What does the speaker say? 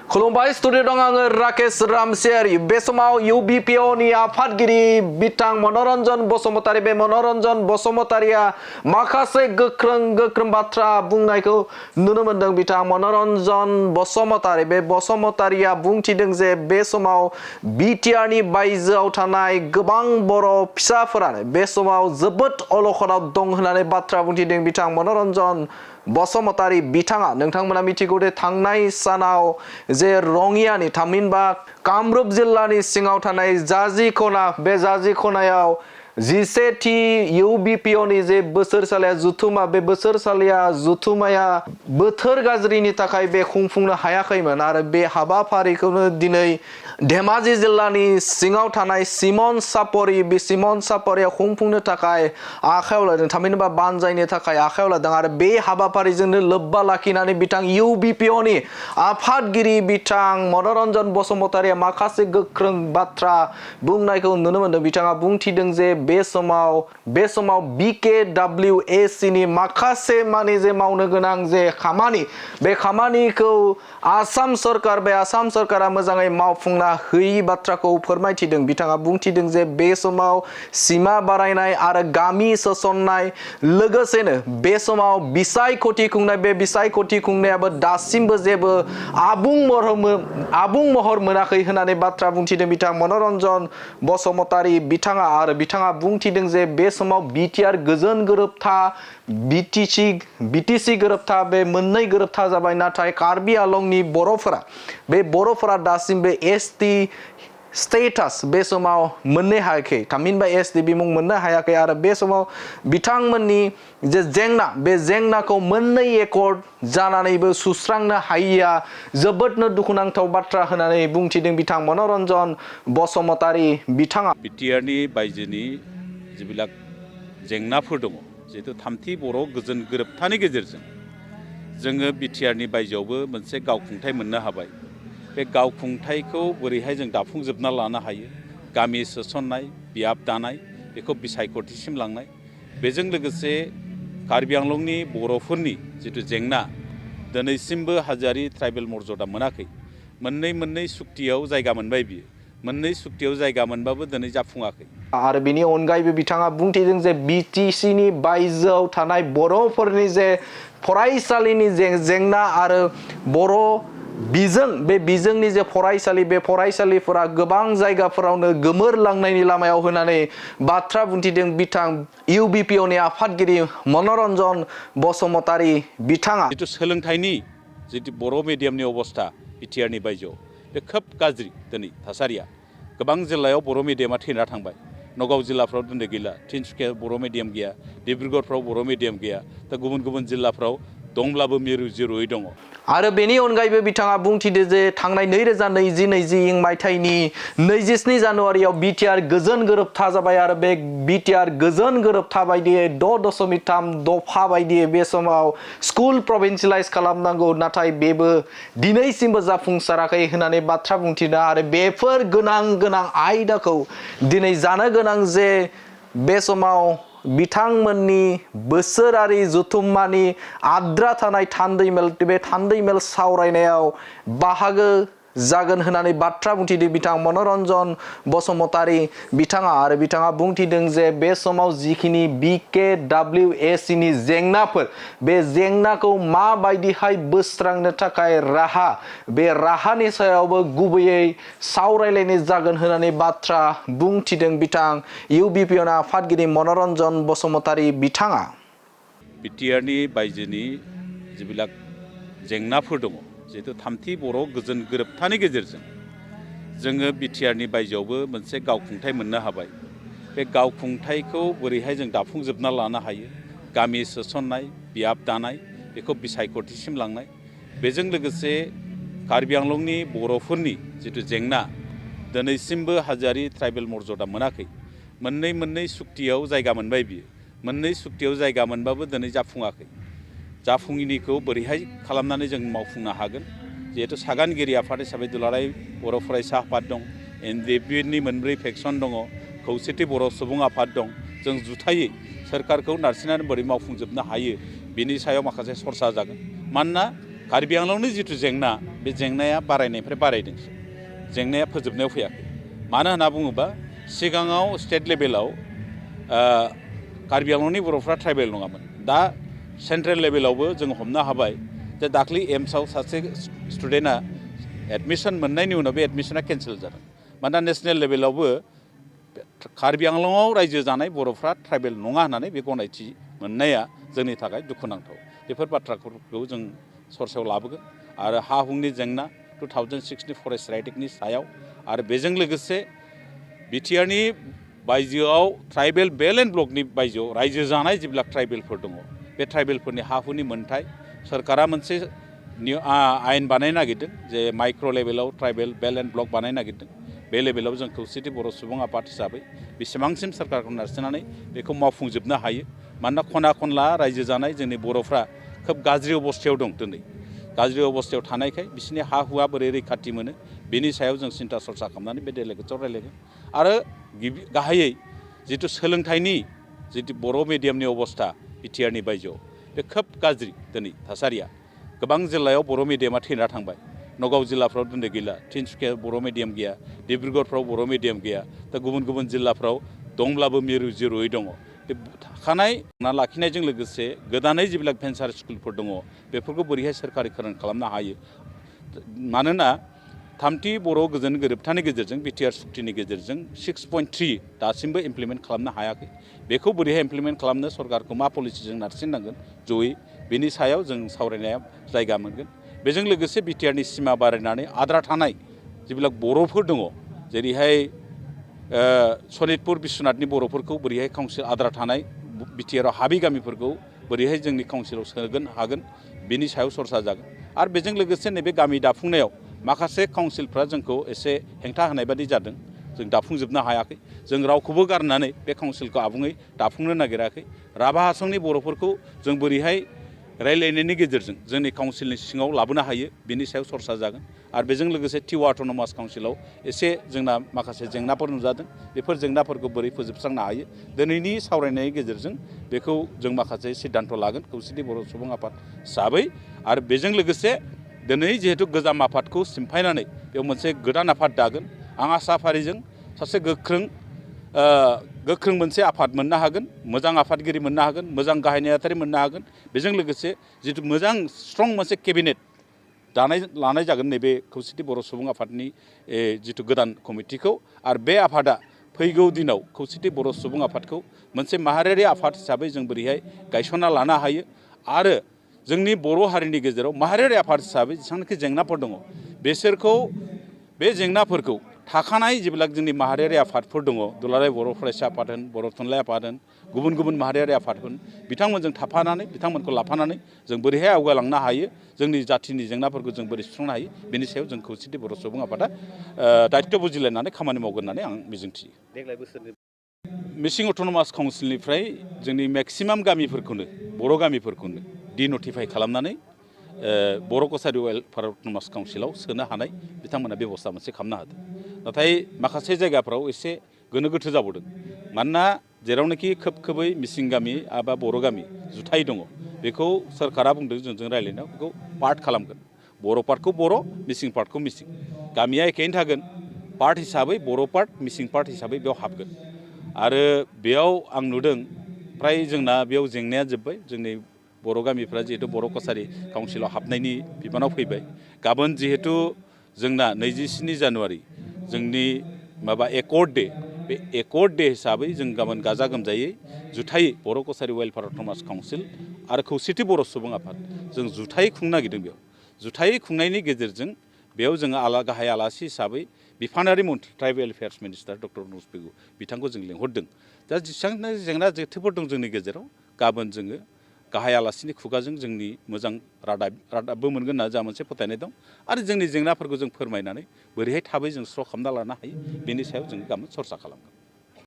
खुलुमबाय स्टुडिअ दं आङो राकेश रामसियारि बे समाव इउबिपिअ नि आफादगिरि बिथां मनरन्जन बसुमतारी बे मनरन्जन बसुमतारीया माखासे गोख्रों बाथ्रा बुंनायखौ नुनो मोनदों। बिथां मनरन्जन बसुमतारी बे बसुमतारीया बुंथिदों जे बे समाव बिटिआर नि बायजोआव थानाय गोबां बर' फिसाफोरानो बे समाव जोबोद अलखदाव दं होननानै बाथ्रा बुंथिदों बिथां मनरन्जन बसुमतारी बिथाङा। नोंथांमोना मिथिगौ दे थांनाय सानाव जे रङियानि थामहिनबा कामरुप जिल्लानि सिङाव थानाय जाजि खना बे जाजि खनायाव 11थि इउबिपिअ नि जे बोसोरसालिया जुथुमा बे बोसोरसालिया जुथुमाया बोथोर गाज्रिनि थाखाय बे खुंफुंनो हायाखैमोन आरो बे हाबाफारिखौनो दिनै धेमाजि जिल्लानि सिङाव थानाय सिमन सापरि बे सिमन सापरिया खुंफुंनो थाखाय आखायाव लादों थामहिनबा बानजायनो थाखाय आखायाव लादों आरो बे हाबाफारिजोंनो लोब्बा लाखिनानै बिथां इउबिपिअ नि आफादगिरि बिथां मनरन्जन बसुमतारीया माखासे गोख्रों बाथ्रा बुंनायखौ नुनो मोनदों। बिथाङा बुंथिदों जे बे समाव BKWAC नि माखासे माने जे मावनो गोनां जे खामानि बे खामानिखौ आसाम सरकारा मोजाङै मावफुंना होयि बाथ्राखौ फोरमायथिदों। बिथाङा बुंथिदों जे बे समाव सिमा बारायनाय आरो गामि सोसननाय लोगोसेनो बे समाव बिसायख'थि खुंनाय बे बिसायख'थि खुंनायाबो दासिमबो जेबो आबुं महर मोनाखै होननानै बाथ्रा बुंथिदों बिथां मनरन्जन बसुमतारी बिथाङा। आरो बिथाङा बुंथिदों जे बे समाव बिटिआर गोजोन गोरोबथा बिटिसि गोरोबथा बे मोननै गोरोबथा जाबाय नाथाय कार्बि आंलंनि बर'फोरा दासिमबो एसटि स्टेटास बे समाव मोननो हायाखै थामहिनबा एसटि बिमुं मोननो हायाखै आरो बे समाव बिथांमोननि जे जेंना बे जेंनाखौ मोननै एकर्ड जानानैबो सुस्रांनो हायिया जोबोदनो दुखुनांथाव बाथ्रा होननानै बुंथिदों बिथां मनरन्जन बसुमतारी बिथाङा। बिटिआरनि बायजोनि जिबिलाक जेंनाफोर दङ जिहेतु थामथि बर' गोजोन गोरोबथानि गेजेरजों जोङो बिटिआरनि बायजोआवबो मोनसे गावखुंथाय मोननो हाबाय। बे गावखुंथायखौ बोरैहाय जों दाफुंजोबना लानो हायो गामि सोसननाय बियाब दानाय बेखौ बिसायख'थिसिम लांनाय बेजों लोगोसे कार्बि आंलंनि बर'फोरनि जिथु जेंना दिनैसिमबो हाजोआरि ट्राइबेल मर्यादा मोनाखै। मोननै सुक्तियाव जायगा मोनबाय बियो मोननै सुक्तियाव जायगा मोनबाबो दिनै जाफुङाखै। आरो बेनि अनगायैबो बिथाङा बुंथिदों जे बिटिसिनि बायजोआव थानाय बर'फोरनि जे फरायसालिनि जेंना आरो बर' बिजों बे बिजोंनि जे फरायसालि बे फरायसालिफोरा गोबां जायगाफोरावनो गोमोरलांनायनि लामायाव होनानै बाथ्रा बुंथिदों बिथां इउबिपिअ नि आफादगिरि मनरन्जन बसुमतारी बिथाङा। जिथु सोलोंथाइनि जिथु बर' मिडियामनि अबस्था बिटिआरनि बायजोआव बे खोब गाज्रि दिनै थासारिया गोबां जिल्लायाव बर' मिडियामा थैना थांबाय। नगाव जिल्लाफ्राव दिनै गैला तिनसुकिया बर' मिडियाम गैया डिब्रुगड़फ्राव बर' मिडियाम गैया दा गुबुन जिल्लाफ्राव दंब्लाबो मिरु जिरुयै दङ। आरो बेनि अनगायैबो बिथाङा बुंथिदो जे थांनाय 2020 मायथाइनि 27 जानुवारियाव बिटिआर गोजोन गोरोबथा जाबाय आरो बे बिटिआर गोजोन गोरोबथा बायदियै 6.3 दफा बायदियै बे समाव स्कुल प्रभिन्सियेलाइज खालामनांगौ नाथाय बेबो दिनैसिमबो जाफुंसाराखै होननानै बाथ्रा बुंथिदों आरो बेफोर गोनां आयदाखौ दिनै जानो गोनां जे बे समाव बिथांमोननि बोसोरारि जुथुम्मानि आद्रा थानाय थान्दैमेल बे थान्दैमेल सावरायनायाव बाहागो जागोन होननानै बाथ्रा बुंथिदों बिथां मनरन्जन बसुमतारी बिथाङा। आरो बिथाङा बुंथिदों जे बे समाव जिखिनि BKWAC नि जेंनाफोर बे जेंनाखौ माबायदिहाय बोस्रांनो थाखाय बे राहानि सायावबो गुबैयै सावरायलायनाय जागोन होननानै बाथ्रा बुंथिदों बिथां इउबिपिअ नि आफादगिरि मनरन्जन बसुमतारी बिथाङा। बिटिआरनि बायजोनि जिबिलाक जेंनाफोर दङ जिहेतु थामथि बर' गोजोन गोरोबथानि गेजेरजों जोङो बिटिआरनि बायजोआवबो मोनसे गावखुंथाय मोननो हाबाय। बे गावखुंथायखौ बोरैहाय जों दाफुंजोबना लानो हायो गामि सोसननाय बियाब दानाय बेखौ बिसायख'थिसिम लांनाय बेजों लोगोसे कार्बि आंलंनि बर'फोरनि जिथु जेंना दिनैसिमबो हाजोआरि ट्राइबेल मर्यादा मोनाखै। मोननै सुक्तियाव जायगा मोनबाय बियो मोननै सुक्तियाव जायगा मोनबाबो दिनै जाफुङाखै। जाफुङिनिखौ बोरैहाय खालामनानै जों मावफुंनो हागोन जिहेतु सागानगिरि आफाद हिसाबै दुलाराय बर' फरायसा आफाद दं NDPनि 4 फेक्सन दङ खौसेथि बर' सुबुं आफाद दं। जों जुथायै सोरखारखौ नारसिननानै बोरै मावफुंजोबनो हायो बिनि सायाव माखासे सरसा जागोन। मानोना कार्बि आंलंनि जिथु जेंना बे जेंनाया बारायनायनिफ्राय बारायदोंसो जेंनाया फोजोबनायाव फैयाखै मानो होनना बुङोबा सिगाङाव स्टेट लेभेलाव कार्बि आंलंनि बर'फ्रा ट्राइबेल नङामोन दा सेन्ट्रेल लेभेलावबो जों हमनो हाबाय जे दाख्लै एम्सआव सासे स्टुडेन्टआ एडमिसन मोननायनि उनाव बे एडमिसना केन्सेल जादों मानोना नेसनेल लेभेलावबो कार्बि आंलंआव रायजो जानाय बर'फ्रा ट्राइबेल नङा होननानै बे गनायथि मोननाया जोंनि थाखाय दुखुनांथाव बेफोर बाथ्राफोरखौ जों सरसायाव लाबोगोन आरो हा हुनि जेंना 2006नि फरेस्ट राइट एक्टनि सायाव आरो बेजों लोगोसे बिटिआरनि बायजोआव ट्राइबेल बेल्ट एन्ड ब्लकनि बायजोआव रायजो जानाय जेब्ला ट्राइबेलफोर दङ बे ट्राइबेलफोरनि हा हुनि मोनथाय सरकारा मोनसे आयेन बानायनो नागिरदों जे माइक्र' लेभेलाव ट्राइबेल बेल्ट एन्ड ब्लक बानायनो नागिरदों बे लेभेलाव जों खौसेथि बर' सुबुं आफाद हिसाबै बेसेबांसिम सरकारखौ नारसिननानै बेखौ मावफुंजोबनो हायो मानोना खना खनला रायजो जानाय जोंनि बर'फ्रा खोब गाज्रि अबस्थायाव दं दिनै गाज्रि अबस्थायाव थानायखाय बिसोरनि हा हुआ बोरै रैखाथि मोनो बेनि सायाव जों सिन्था सरसा खालामनानै बे डेलिगेट्सआव रायलायगोन आरो गाहायै जिथु सोलोंथाइनि जिथु बर' मिडियामनि अबस्था बिटिआरनि बायजोआव बे खोब गाज्रि दिनै थासारिया गोबां जिल्लायाव बर' मिडियामा थैना थांबाय नगाव जिल्लाफ्राव दिनै गैला तिनसुकिया बर' मिडियाम गैया डिब्रुगड़फ्राव बर' मिडियाम गैया दा गुबुन गुबुन जिल्लाफ्राव दंब्लाबो मिरु जिरुयै दङ बे थाखानाय लाखिनायजों लोगोसे गोदानै जेब्ला भेन्सार स्कुलफोर दङ बेफोरखौ बोरैहाय सोरखारिकरण खालामनो हायो मानोना थामथि बर' गोजोन गोरोबथानि गेजेरजों बिटिआर सुक्तिनि गेजेरजों 6.3 दासिमबो इमप्लिमेन्ट खालामनो हायाखै बेखौ बोरैहाय इमप्लिमेन्ट खालामनो सरकारखौ मा पलिसिजों नारसिननांगोन जयै बेनि सायाव जों सावरायनाया जायगा मोनगोन बेजों लोगोसे बिटिआरनि सिमा बारायनानै आद्रा थानाय जेब्ला बर'फोर दङ जेरैहाय सनितपुर बिश्वनाथनि बर'फोरखौ बोरैहाय काउन्सिल आद्रा थानाय बिटिआराव हाबि गामिफोरखौ बोरैहाय जोंनि काउन्सिलाव सोगोन हागोन बेनि सायाव सरसा जागोन आरो बेजों लोगोसे नैबे गामि दाफुंनायाव माखासे काउन्सिलफ्रा जोंखौ एसे हेंथा होनाय बादि जादों जों दाफुंजोबनो हायाखै जों रावखौबो गारनानै बे काउन्सिलखौ आबुङै दाफुंनो नागिराखै राभा हासंनि बर'फोरखौ जों बोरैहाय रायलायनायनि गेजेरजों जोंनि काउन्सिलनि सिङाव लाबोनो हायो बेनि सायाव सरसा जागोन आरो बेजों लोगोसे टिवा अट'नमास काउन्सिलाव एसे जोंना माखासे जेंनाफोर नुजादों बेफोर जेंनाफोरखौ बोरै फोजोबस्रांनो हायो दिनैनि सावरायनायनि गेजेरजों बेखौ जों माखासे सिद्धान्त लागोन खौसेथि बर' सुबुं आफाद हिसाबै आरो बेजों लोगोसे दिनै जिहेतु गोजाम आफादखौ सिमफायनानै बेयाव मोनसे गोदान आफाद दागोन आं आसा फारिजों सासे गोख्रों मोनसे आफाद मोननो हागोन मोजां आफादगिरि मोननो हागोन मोजां गाहाय नेहाथारि मोननो हागोन बेजों लोगोसे जितु मोजां स्ट्रं मोनसे केबिनेट लानाय जागोन नैबे खौसेथि बर' सुबुं आफादनि जितु गोदान कमिटिखौ आरो बे आफादा फैगौ दिनाव खौसेथि बर' सुबुं आफादखौ मोनसे माहारियारि आफाद हिसाबै जों बोरैहाय गायसनना लानो हायो आरो जोंनि बर' हारिनि गेजेराव माहारियारि आफाद हिसाबै जेसेबांनाखि जेंनाफोर दङ बिसोरखौ बे जेंनाफोरखौ थाखानाय जेब्ला जोंनि माहारियारि आफादफोर दङ दुलाराय बर' फरायसा आफाद होन बर' थुनलाइ आफाद होन गुबुन गुबुन माहारियारि आफादफोर बिथांमोनजों थाफानानै बिथांमोनखौ लाफानानै जों बोरैहाय आवगायलांनो हायो जोंनि जाथिनि जेंनाफोरखौ जों बोरै सुस्रांनो हायो बेनि सायाव जों खौसेथि बर' सुबुं आफादा दायित्व बुजिलायनानै खामानि मावगोन होननानै आं मिजिंथियो देग्लाय बोसोरनि मिसिं अट'नमास काउन्सिलनिफ्राय जोंनि मेक्सिमाम गामिफोरखौनो बर' गामिफोरखौनो डिनटिफाइ खालामनानै बर' कसारि वेलफेयार अट'नमास काउन्सिलाव सोनो हानाय बिथांमोना बेबस्था मोनसे खालामनो हादों नाथाय माखासे जायगाफ्राव एसे गोनो गोथो जाबावदों मानोना जेरावनोखि खोबै मिसिं गामि एबा बर' गामि जुथाइ दङ बेखौ सोरखारा बुंदों जोंजों रायज्लायनायाव बेखौ पार्ट खालामगोन बर' पार्टखौ बर' मिसिं पार्टखौ मिसिं गामिया एखेयैनो थागोन पार्ट हिसाबै बर' पार्ट मिसिं पार्ट हिसाबै बेयाव हाबगोन आरो बेयाव आं नुदों फ्राय जोंना बेयाव जेंनाया जोब्बाय जोंनि बर' गामिफ्रा जिहेतु बर' कसारि काउन्सिलाव हाबनायनि बिबानाव फैबाय गाबोन जिहेतु जोंना 27 जानुवारि जोंनि एकर्ड डे बे एकर्ड डे हिसाबै जों गाबोन गाजा गोमजायै जुथायै बर' कसारि वेलफेयार अट'नमास काउन्सिल आरो खौसेथि बर' सुबुं आफाद जों जुथायै खुंनो नागिरदों बेयाव जुथायै खुंनायनि गेजेरजों बेयाव जोङो गाहाय आलासि हिसाबै बिफानारि मन्थ्रि tribal affairs minister doctor Manoj Pegu बिथांखौ जों लिंहरदों दा जेसेबां जेंना जेथोफोर दं जोंनि गेजेराव गाबोन जोङो गाहाय आलासिनि खुगाजों जोंनि मोजां रादाबबो मोनगोन होनना जोंहा मोनसे फोथायनाय दं आरो जोंनि जेंनाफोरखौ जों फोरमायनानै बोरैहाय थाबै जों स्र' खालामना लानो हायो बेनि सायाव जों गाबोन सरसा खालामगोन